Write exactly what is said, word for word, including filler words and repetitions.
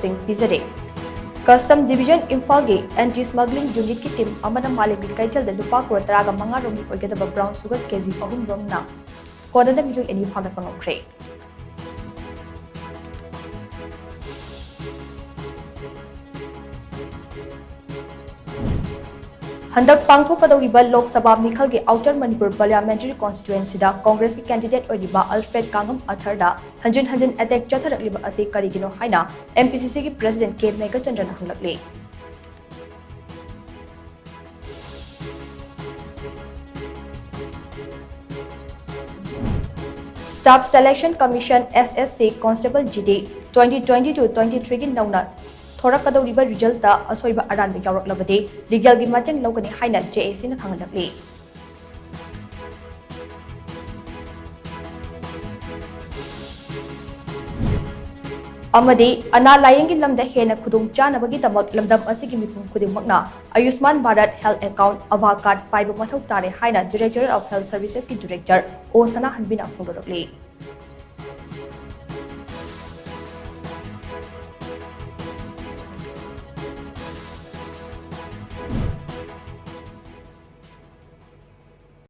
ꯁꯤꯡ ꯄꯤꯖꯔꯦ꯫ Custom division ꯏꯝꯐꯥꯜꯒꯤ anti ꯁ꯭ꯃꯒ꯭ꯂꯤꯡ ꯌꯨꯅꯤꯠꯀꯤ team ꯑꯃꯅ ꯃꯥꯂꯦꯝꯒꯤ ꯀꯩꯊꯦꯜꯗ ꯂꯨꯄꯥ ꯀ꯭ꯔꯣꯔ ꯇꯔꯥꯒ ꯃꯉꯥ ꯔꯣꯝꯒꯤ ꯑꯣꯏꯒꯗꯕ ꯕ꯭ꯔꯥꯎꯟ ꯁꯨꯒꯔ ꯀꯦꯖꯤ ꯑꯍꯨꯝ ꯔꯣꯝꯅ ꯀꯣꯟꯅꯅ ꯃꯤꯑꯣꯏ ꯑꯅꯤ ꯐꯥꯒꯠꯄ ꯉꯝꯈ꯭ꯔꯦ꯫ ꯍꯟꯗꯛ ꯄꯥꯡꯊꯣꯛꯀꯗꯧꯔꯤꯕ ꯂꯣꯛ ꯁꯚꯥ ꯃꯤꯈꯜꯒꯤ ꯑꯥꯎꯇꯔ ꯃꯅꯤꯄꯨꯔ ꯄꯥꯔꯂꯤꯌꯥꯃꯦꯟꯇꯔꯤ ꯀꯣꯟꯁꯇꯤꯇ꯭ꯌꯨꯑꯦꯟꯁꯤꯗ ꯀꯣꯡꯒ꯭ꯔꯦꯁꯀꯤ ꯀꯦꯟꯗꯤꯗꯦꯠ ꯑꯣꯏꯔꯤꯕ ꯑꯜꯐ꯭ꯔꯦꯗ ꯀꯥꯡꯉꯝ ꯑꯊꯔꯗ ꯍꯟꯖꯤꯟ ꯍꯟꯖꯤꯟ ꯑꯦꯇꯦꯛ ꯆꯠꯊꯔꯛꯂꯤꯕ ꯑꯁꯤ ꯀꯔꯤꯒꯤꯅꯣ ꯍꯥꯏꯅ ꯑꯦꯝ ꯄꯤ ꯁꯤ ꯁꯤꯒꯤ ꯄ꯭ꯔꯦꯁꯤꯗꯦꯟꯠ ꯀꯦ ꯃꯦꯘꯆꯟꯗ꯭ꯔꯅ ꯍꯪꯂꯛꯂꯤ꯫ Staff Selection Commission, S S C, Constable G D twenty twenty-two twenty-three ꯒꯤ ꯅꯧꯅ ꯊꯣꯔꯛꯀꯗꯧꯔꯤꯕ ꯔꯤꯖꯜꯇ ꯑꯁꯣꯏꯕ ꯑꯔꯥꯟꯕ ꯌꯥꯎꯔꯛꯂꯕꯗꯤ ꯂꯤꯒꯦꯜꯒꯤ ꯃꯇꯦꯡ ꯂꯧꯒꯅꯤ ꯍꯥꯏꯅ ꯖꯦ ꯑꯦ ꯁꯤꯅ ꯈꯪꯍꯜꯂꯛꯂꯤ꯫ ꯑꯃꯗꯤ ꯑꯅꯥ ꯂꯥꯌꯦꯡꯒꯤ ꯂꯝꯗ ꯍꯦꯟꯅ ꯈꯨꯗꯣꯡ ꯆꯥꯅꯕꯒꯤꯗꯃꯛ ꯂꯝꯗꯝ ꯑꯁꯤꯒꯤ ꯃꯤꯄꯨꯝ ꯈꯨꯗꯤꯡꯃꯛꯅ ꯑꯌꯨꯁꯃꯥꯟ ꯚꯥꯔꯠ ꯍꯦꯜꯊ ꯑꯦꯀꯥꯎꯟꯠ, ꯑꯚꯥ ꯀꯥꯔꯗ, ꯄꯥꯏꯕ ꯃꯊꯧ ꯇꯥꯔꯦ ꯍꯥꯏꯅ Directorate of Health Services ꯀꯤ ꯗꯤꯔꯦꯛꯇꯔ ꯑꯣ ꯁꯅꯥꯍꯟꯕꯤꯅ ꯐꯣꯡꯗꯣꯔꯛꯂꯤ꯫